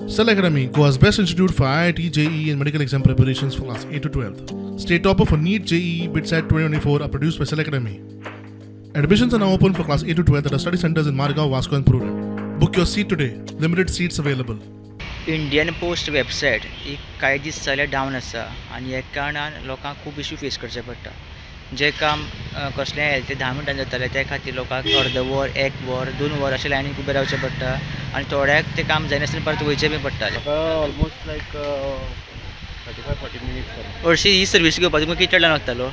Cell Academy, Goa's best institute for IIT, JEE and medical exam preparations for class 8 to 12. State topper for NEET, JEE, BITSAT 2024 are produced by Cell Academy. Admissions are now open for class 8 to 12 at our study centers in Margao, Vasco and Porvorim. Book your seat today. Limited seats available. Indian Post website ही कांय दीस जाले down आसा आनी हे कारणान लोकांक खूब issue face करचे पडटा. जें काम कसलें हेल्थ 10 मिनटां जातालें त्या खातीर लोकांक अर्द वर, एक वर, 2 वर अशें लायनीक उबें रावचें पडटा आनी थोड्याक तें काम जायनासतना परत वयचें बी पडटालें. ऑलमोस्ट लायक 35-40 मिनिट्स. हरशीं ही सर्वीस घेवपाक तुमकां कितलो टायम लागतालो?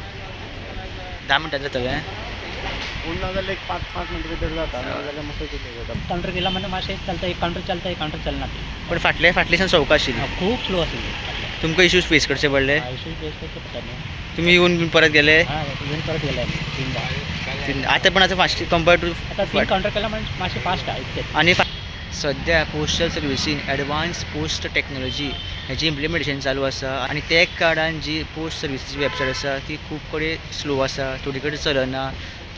10 मिनटां जातालें? पूण ना जाल्यार एक 5-5 मिनटां भितर जाता, नाजाल्यार मातसो डिले जाता. कावंटर गेला म्हणजे मातशें चलता, एक कावंटर चलता, एक कावंटर चलना. पण फाटल्यासान सवका आशिल्ली, खूब स्लो आशिल्ली. तुमकां इश्यूज फेस करचे पडले? इश्यूज फेस करचे पडटा न्हू. तुमी येवन परत गेले? येवन परत गेले 3. आतां पण आतां फास्ट कंपेर्ड टू आतां 3 कावंटर केला म्हणजे मातशें फास्ट आहा इतकें. आनी सद्या पोस्टल सर्विसीन एडवान्स पोस्ट टॅक्नोलॉजी हेजी इम्प्लिमेंटेशन चालू आसा आनी ते कारणान जी पोस्ट सर्विसीची वेबसायट आसा ती खूब कडेन स्लो आसा, थोडे कडेन चलना,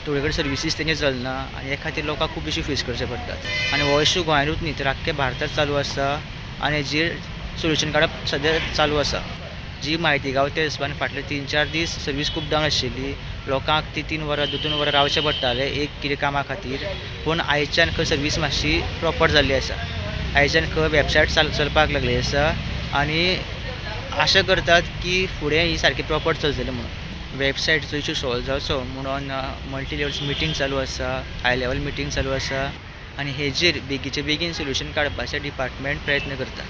थोडे कडेन सर्विसीस तेंचे चलना आनी हे खातीर लोकांक खूब इश्यू फेस करचे पडटात. आनी हो इश्यू गोंयांतूच न्ही तर आख्ख्या भारतांत चालू आसा आनी हेजेर सोल्युशन काडप सद्या चालू आसा. जी म्हायती गावता त्या हिसपान फाटले 3-4 दीस सर्वीस खूब डावन आशिल्ली, लोकांक ती 3 वरां 2-2 वरां रावचें पडटालें एक कितें कामा खातीर. पूण आयच्यान खंय सर्वीस मातशी प्रोपर जाल्ली आसा, आयच्यान खंय वेबसायट चलपाक लागली आसा आनी आशा करतात की फुडें ही सारकी प्रोपर चलतली म्हणून. वेबसायटीचो इशू सॉल्व जावचो म्हणून मल्टी लेवल्स मिटींग चालू आसा, हाय लेवल मिटींग चालू आसा आनी हेजेर बेगीचे बेगीन सोल्युशन काडपाचें डिपार्टमेंट प्रयत्न करता.